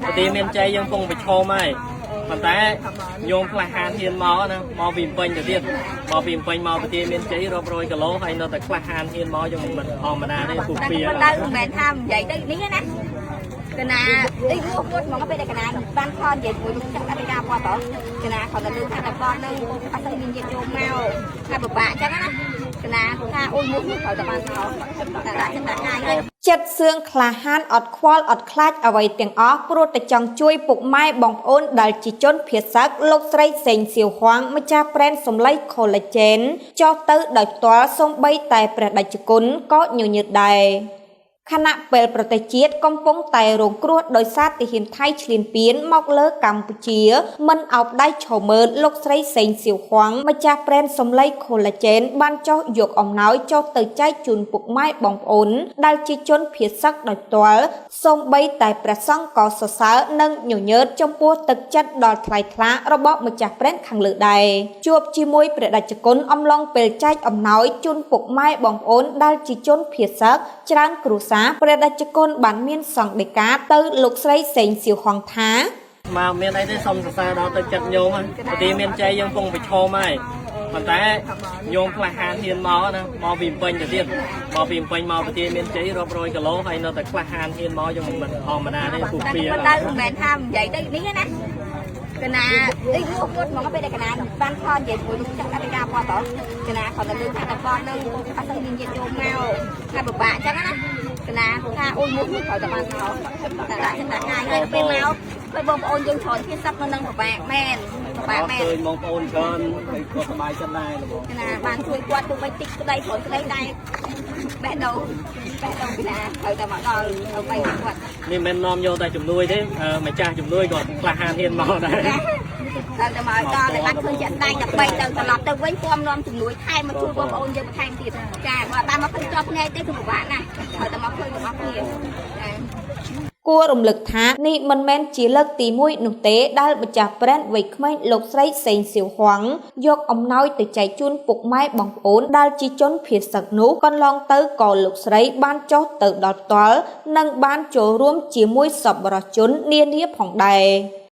បន្ទាយមានជ័យយើងពងប្រឈមហើយប៉ុន្តែញោមក្លាហានហ៊ានមកណាមកពីពេញទៅទៀតមកពីពេញមកបន្ទាយមានជ័យរាប់រយគីឡូហើយនៅតែក្លាហានហ៊ានមកយើងមិនធម្មតាទេពូ តែ ពី មិនទៅមិនមែនថានិយាយទៅនេះណាកណាអីរស់គាត់ហ្មងពេលដែលកណាបានខននិយាយជាមួយលោកចាស់អធិការវត្តកណាគាត់ទៅលើថាតែគាត់នឹងអត់សូវមានញាតិញោមមកថាពិបាកអញ្ចឹងណាកណាថាអូយមុខត្រូវតែបានមកតែដាក់ចិត្តដាក់កាយហើយ ចិត្តសឿងក្លាហានអត់ខ្វល់អត់ខ្លាចអ្វីទាំងអស់ព្រោះតែចង់ជួយពុកម៉ែបងប្អូនដែលជាជនភៀសសឹកលោកស្រីសេងសៀវហួងម្ចាស់ប្រេនសម្លៃ Collagen ចុះទៅដោយផ្ទាល់សូម្បីតែព្រះតេជគុណក៏ញញើតដែរខណៈពេលប្រទេសជាតិកំពុងតែរងគ្រោះដោយសារទាហានថៃឈ្លានពានមកលើកម្ពុជាមិនអោបដៃឈរមើលលោកស្រីសេងសៀវហួងម្ចាស់ប្រេនសម្លៃ Collagen បានចុះយកអំណោយចុះទៅចែកជូនពុកម៉ែបងប្អូនដែលជាជនភៀសសឹកដោយផ្ទាល់សូម្បីតែព្រះសង្ឃក៏សរសើរនិងញញើតចំពោះទឹកចិត្តដ៏ថ្លៃថ្លារបស់ម្ចាស់ប្រេនខាងលើដែរជួបជាមួយព្រះតេជគុណអំឡុងពេលចែកអំណោយជូនពុកម៉ែបងប្អូនដែលជាជនភៀសសឹកច្រើនគ្រួសារព្រះតេជគុណបានមានសង្ឃដីកាទៅលោកស្រីសេងសៀវហងថា មកមានអីទេសុំសរសើរដល់ទឹកចិត្តញោមបន្ទាយមានជ័យយើងពងប្រឈមហើយប៉ុន្តែញោមក្លាហានហ៊ានមកណាមកពីពេញទៅទៀតមកពីពេញមកបន្ទាយមានជ័យរាប់រយគីឡូហើយនៅតែក្លាហានហ៊ានមកយើងមិនធម្មតាទេពូ តែ ពី មិនទៅមិនមែនថានិយាយទៅនេះណាកណាអីរស់គាត់ហ្មងពេលដែលកណាបានខននិយាយជាមួយលោកចាស់អធិការវត្តកណាគាត់ទៅលើថាតែគាត់នឹងអត់សូវមានញាតិញោមមកថាពិបាកអញ្ចឹងណាកណាថាអូយមុខត្រូវតែបានមកតែដាក់ចិត្តដាក់កាយហើយពេលមកពេលបងប្អូនយើងច្រើនគ្នាសឹកនៅនឹងពិបាកមែនពិបាកមែន ឃើញបងប្អូនច្រើនហើយក៏សប្បាយចិត្តដែរលោក កណាបានជួយគាត់ទោះបីតិចក្តីច្រើនក្តីតែបេះដូងបេះដូងកណាត្រូវតែមកដល់ដើម្បីគាត់ នេះមិននាំយកតែជំនួយទេម្ចាស់ជំនួយក៏ក្លាហានហ៊ានមកដែរ ត្រូវតែមកឲ្យដល់តែបានឃើញជាក់ស្ដែងដើម្បីទៅត្រឡប់ទៅវិញពំនាំជំនួយថែមមកជួយបងប្អូនយើងបន្ថែមទៀតចាបើបានមកឃើញជាប់ភ្នែកទេគឺពិបាកណាស់ត្រូវតែមកឃើញទាំងអស់គ្នាចា គួររំលឹកថានេះមិនមែនជាលើកទី1នោះទេដែលម្ចាស់ប្រេនវ័យក្មេងលោកស្រីសេងសៀវហួងយកអំណោយទៅចែកជូនពុកម៉ែបងប្អូនដែលជាជនភៀសសឹកនោះកន្លងទៅក៏លោកស្រីបានចុះទៅដល់ផ្ទាល់និងបានចូលរួមជាមួយសប្បុរសជននានាផងដែរ។